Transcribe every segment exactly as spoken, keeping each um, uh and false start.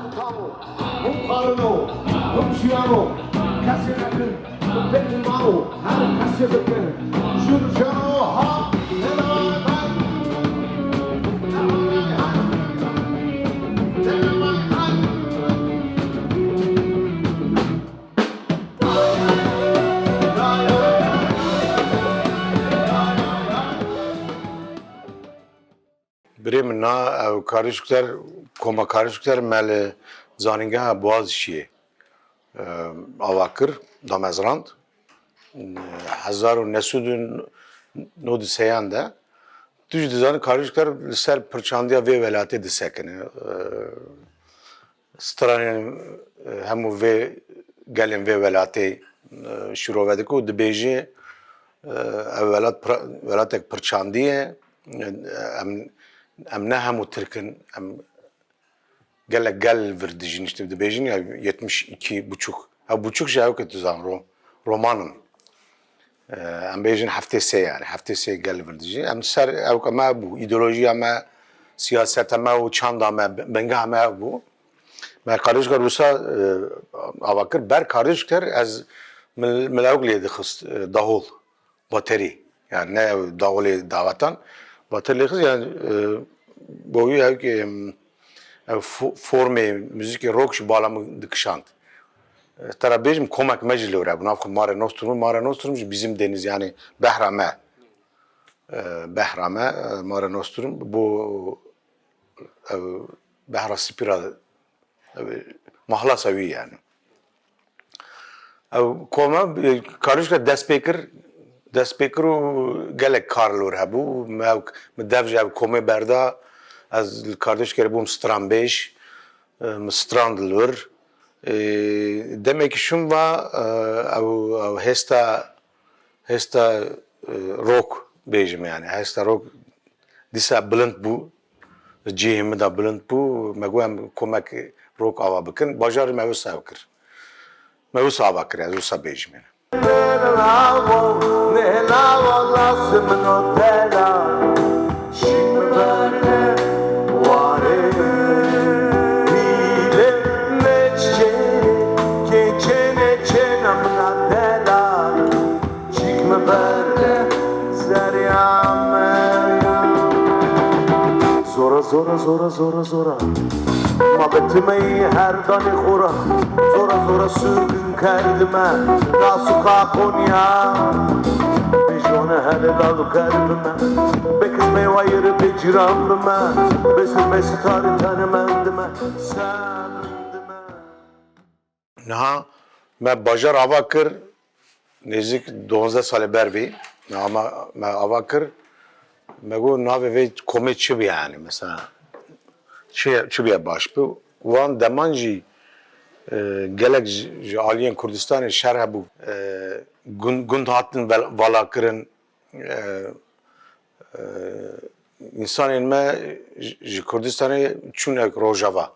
Hûn xwarin o, hûn jiyan o, kesê nekin, hûn pêk mano, her kesê bikin. Jûr jano ha, Birê min na ew Karîşkter, koma Karîşkter me li zanîngeha Boğaziçi'yê, e, ava kir, damezrand. Hezar û neh sed û nod û sêyan de. Tu jî dizanî Karîşkter li ser pirçandiya vê welatê disekine. E, stranên, e, hemû vê gelên vê welatê, e, şîrove dike û dibêje, e, ev welat pira-, welatek pirçandî ye. E, em, em ne hemû Tirk in, em gelek gel vir dijîn, işte dibêjin ya yetmiş iki buçuk. Ew buçuk jî ew ke tu zan ro-, roman in. E, em bêjin heftê sê yani. Heftê sê gel vir dijî. Em ser ew ke me bû, îdeolojiya me, siyaseta me û çanda me, bingeha me ew bû. Me Karîşkter wisa, e, ava kir, ber Karîşkter ez mil-, milewk lê dixist, e, dahol, baterî. Yani ne ew dahol lê dawetan, baterî lê xist, yani, e, bo wî ew ki, em, ew fo-, formê muzîkê rock ji bala min dikişand. E, te ra bêjim komek me jî li wir hebû. Nav xwe Mare Nostrum, Mare Nostrum jî bizim deniz, yani behra me. E, behra me, e, Mare Nostrum, bo ew behra spî ra, ew mahlasa wî yani. Ew koma, e, Karîşkter dest pê kir, dest pê kir û gelek kar li wir hebû. Me ew, min dev ji ev komê berda, ez li Karîşkterê bûm stranbêj, e, min strand li wir. E, demekî şûn va, e, ew, ew hêsta, hêsta, e, rock bêjim yani. Hêsta rock dîsa bilind bû. Cihê min de bilind bû, me got em komek rock ava bikin. Bajarê me wisa ew kir. Me wisa ava kir, ez wisa bêjim yani. Çîk mi berde zerya me. Zora, zora, zora, zora, zora. Ma betimey her danê xora. Zora, zora sürgün kerdime. Nasuka Konya. Bejone hele lalu kerdime. Bekizmey wayır be ciran bime. Besir be sitarı tanı mendime. Sen dime. Niha me bajar ava kir, nêzîk duwazdeh salê ber vê. Niha me, me ava kir, me got navê vê komê çi bî yani, mesela çi, çi bîye baş bi. Wan deman jî, e, gelek ji, ji aliyên Kurdistanê şer hebû. E, gund, gund hatin vel-, vala kirin. E, e, însanên me ji, ji Kurdistanê çûn ew Rojava.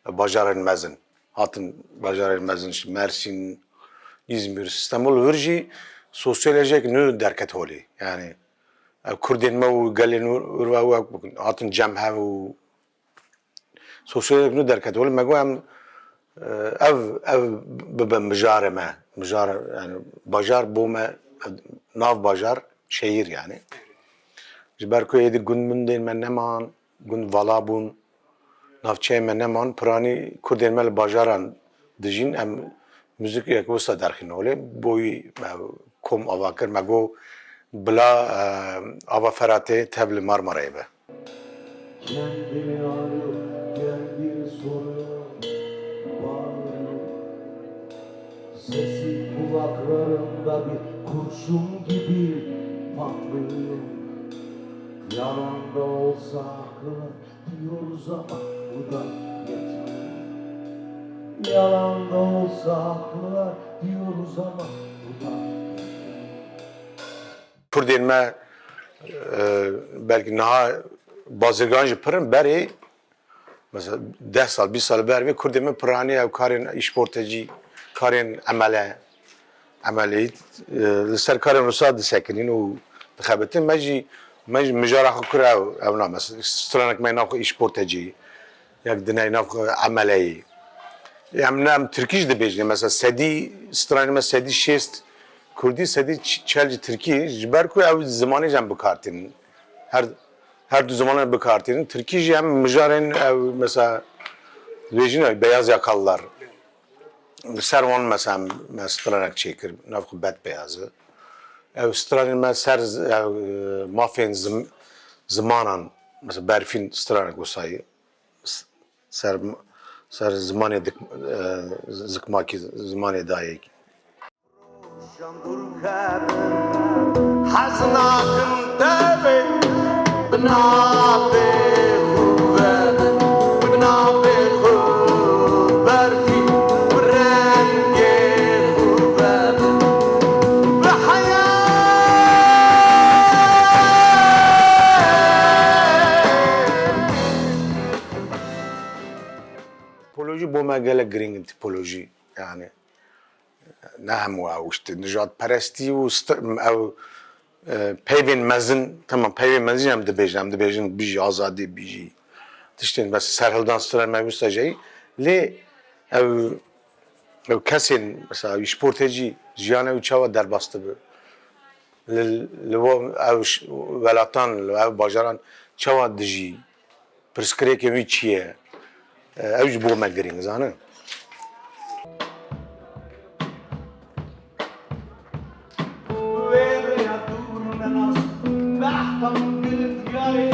Bajarên mezin. Hatin bajarên mezin, işte Mersîn, Îzmîr, Stenbol, wir jî sosyolojiyek nû derket holê. Yani, ev Kurdên me û gelên wir, wir, wir, wir hatin cem hev û sosyolojiyek nû derket holê. Me got em, e, ev, ev bibe mijarê me. Mijar, yani bajar bo me, nav bajar, şehîr yani. Ji ber ku êdî gund mundên me neman, gund vala bûn, navçeyên me neman, piranî Kurdên me li bajaran dijîn, em muzîkek wisa derxîn holê. Bo wî me kom ava kir, me got bila, e, ava Feratê tev li Marmarayê be. Kendini arıyor, kendini soruyor, bağırıyor. Sesi kulaklarımda bir kurşun gibi patlıyor. Yalan da olsa haklı diyoruz ama bu da yetmiyor. Yalan da olsa haklılar diyoruz ama bu da yetmiyor. Kurdên me, e, belkî niha bazirgan jî pir in, berê, mesela deh sal, bîst sal ber vê Kurdên me piranî ew karên îşportecî, karên emele, emeleyî, e, li ser karên wisa disekinîn û dixebitin. Me jî, me jî mijara xwe kir ew, ew na, mesela stranek me nav xwe îşportecî, yek diney nav xwe emeleyî. Em ne em tirkî jî dibêjin. Mesela sedî, stranê me sedî şêst kurdî, sedî ç-, çel jî tirkî, ji ber ku ew zimanê jî em bikartînin. Her, her du zimanan bikartînin. Tirkî jî em mijarên ew mesela dibêjin ew beyaz yakalılar. Li ser wan mesela me stranek çêkir, nav xwe bet beyaz e. Ew stranên me ser z-, ew, e, mafên zim-, zimanan, mesela Berfîn stranek wisa ye. S-, ser, ser zimanê dik-, e, zikmakî, zimanê dayê. Hez nakim tevê bi navê xwe vebin, bi navê xwe berfî, bi rengê xwe vebin, bi heyatê. Tipolojî bo me gelek girîng in, tipolojî. Yani ne hemû ew işte nijadperestî û st-, ew, e, peyvên mezin, tamam, peyvên mezin em dibêjin, em dibêjin bijî azadî, bijî tiştên, mesela serhildan stranê me wisa jî, lê ew, ew kesên, mesela ji portecî jiyan ew çawa derbas dibe? Li, li wo ew ş-, welatan, li ew bajaran çawa dijî? Pirsgirêkê wî çi ye? Ew ji bo me girîng, zanin? Wê rêya dûr me nas, behta min girtiyayê,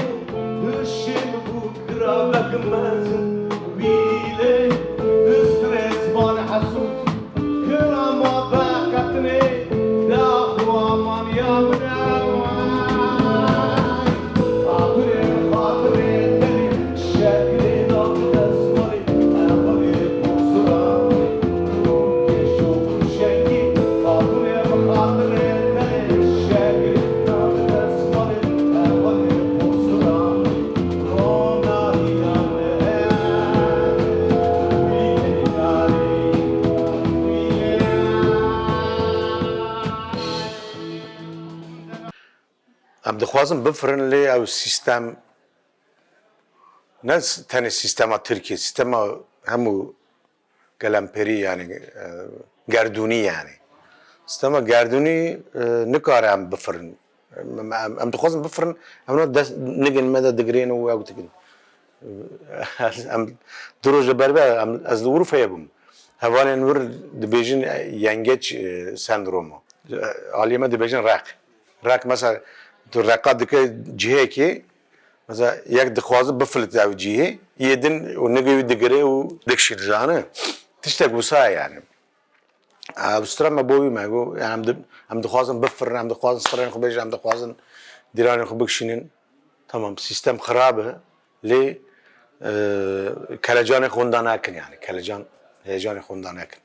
hişê min bû giravek mezin, wî lê hizrê ziman hesûd. Kira ma veqetinê, daxwa maniya min ew e. Xatirê, xatirê tenê, şeklê da destmalê, evalê qosira. Kêş û şengî, xatirê, xatirê tenê, şeklê da destmalê, evalê qosira. Em dixwazin bifirin, lê ew sîstem ne s-, tenê sîstema Tirkiyê, sîstema hemû gelemperî, yani, e, gerdûnî, yani. Sîstema gerdûnî, e, nikare em bifirin. Em, em, em dixwazin bifirin, em ne dest, nigên me de digirên û ew dikin. Ez, em du roj li berve, em, ez li Urfayê bûm. Hevalên wir dibêjin, e, yengeç, e, sendromu. E, aliyê me dibêjin req. Req, mesela, tu reqa dike cihekê, mesela, yek dixwaze bifilite ew cihê, yê din û nigê wî digire û dikişîne, dizane. Tiştek wisa ye, yani. Ev stran me bo wî me got, yani em di-, em dixwazin bifirin, em dixwazin stranên xwe bêjin, em dixwazin dîlanên xwe bikişînin. Tamam, sîstem xirab e, lê, e, kelecanê xwe winda nekin, yani kelecan, heyecanê xwe winda nekin.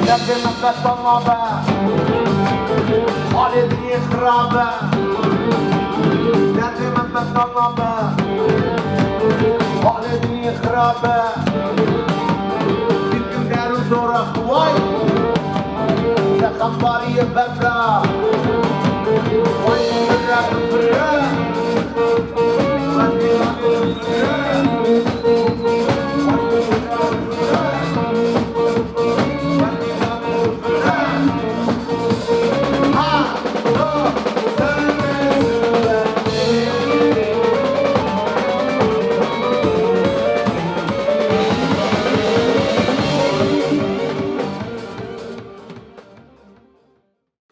Derdê min betal nabe, halê dinyê xirab e. Derdê min betal nabe, halê dinyê xirab e. Girgim der û zora xway, te xembariyê bebra. Way min re bifire.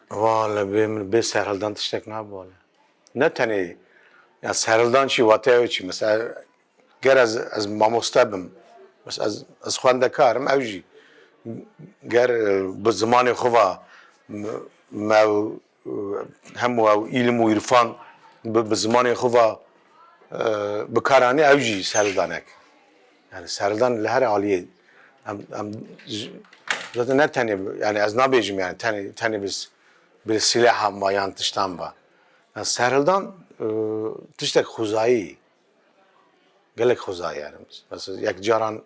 Wale bê min, bê serhildan tiştek nabe wale. Ne tenê, ya serhildan çi, wateya wê çi? Mesela, ger ez, ez mamoste bim, mesela ez, ez xwendekar im, ew jî ger, e, bi zimanê xwe va, m-, me, e, hemû ew îlim û îrfan bi, bi zimanê xwe va, e, bi kar anî, ew jî serhildanek. Yani serhildan li her aliyê em, em j-, zaten ne tenê, yani ez nabêjim yani tenê, tenê bi s-, bi silaha ma yan tiştan va. Yani serhildan, e, tiştek xwezayî, gelek xwezayî yani. Mesela yek caran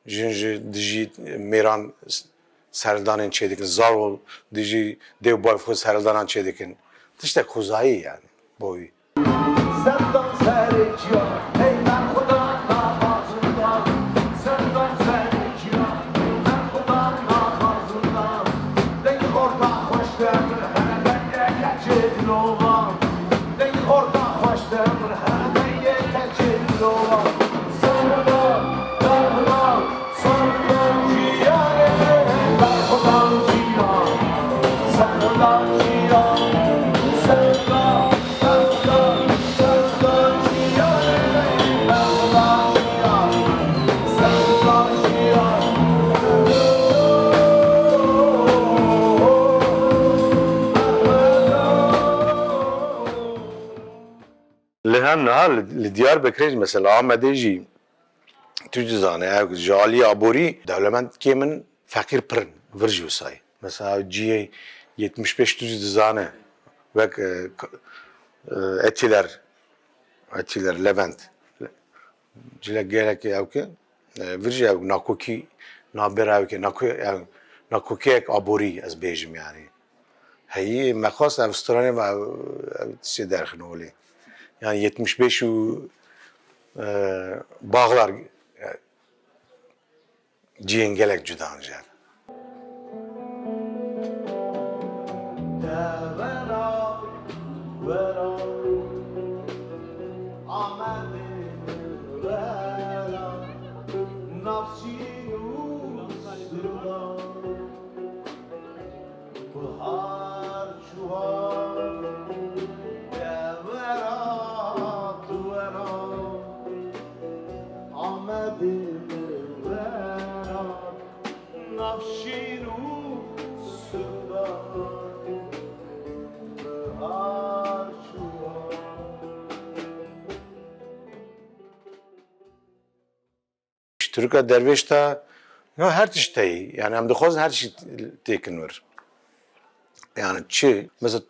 Jin ji dijî mêran s-, serhildanên çêdikin, zarok dijî dê û bavê xwe serhildanan çêdikin. Tiştek xwezayî yani bo wî. Serdan serê çiya, hey berxwedan daxwazindan. Serdan serê çiya, hey berxwedan daxwazindan. Deng xorta xweş de min here dengê keçê dilovan. Deng xorta xweş de min here dengê keçê dilovan. Serdan, Serdan. Li hem niha li, li Diyarbekirê jî, mesela Amedê jî, tu dizane, ev ji alî aborî dewlemendkê min feqîr pir in, vir jî wisa ye. Mesela ew cihê yetmiş pênc tu jî dizane, wek, e, k-, e, Etiler, Etiler, Levent. Cilek gelek ew ke, e, vir jî ew nakokî, nabêra ew ke, nako-, ew nakokiyek aborî ez bêjim yani. Heyî, me xwest ev stranê ve ev, ev tiştê derxin holê. Yani yetmiş beş û, e, Bağlar, e, cihên gelek cuda in ji hev. Devera, wera, Amedê wera, navçîn û sirdan. Bihar çû hat, devera tu wera, Amedê min wera, navşîn û sirdan. Bihar çû hat. Ji Tirka dervêş de, ya her tişt heyî. Yani em dixwazin her tişt têkin wir. Yani çi? Mesela,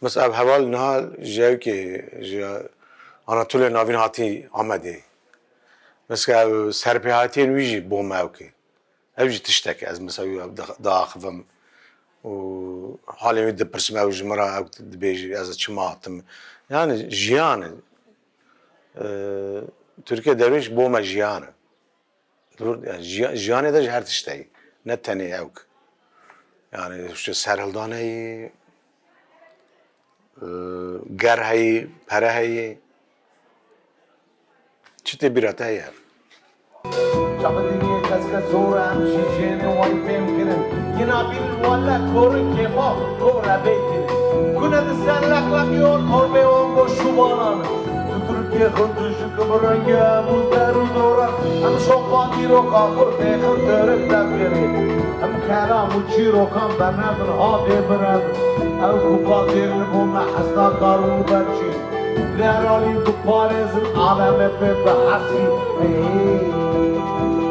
mesela ev heval niha ji ewkê, ji Anatoliya Navîn hatî Amedê. Mesela ev serpêhatiyên wî jî bo me ewkê. Ev jî tiştek e, ez mesela wî da-, diaxivim û halê wî dipirsim, ew ji min re ew dibêjî, ez çima hatim. Yani jiyan e. Ee, Tirkiye dervêş bo me jiyan e. Dur, yani jiya-, jiyanê de ji her tişt heyî. Ne tenê ewk. Yani işte serhildan heyî, e, ger heyî, pere heyî. Çi tê bîra te heye? Çaxê dinê keske zor e, em jî jênê wan fêm kirin. Yina bînin wele korin kêfa kore bê kirin. Kune di ser leqleqî wan korbê wan go şûvanan in. Tu Tirkiyê xwe tu ji ki bi rengê em û der û doran. Em şopa dîroka xwe têxin terik devgerê. Em kelam û çîrokan bernedin hadê biredin. Ew ku bazêr li bo me hesnakar û berçî. Lê heralî biparêzin, alemê pê bihesî. Hey.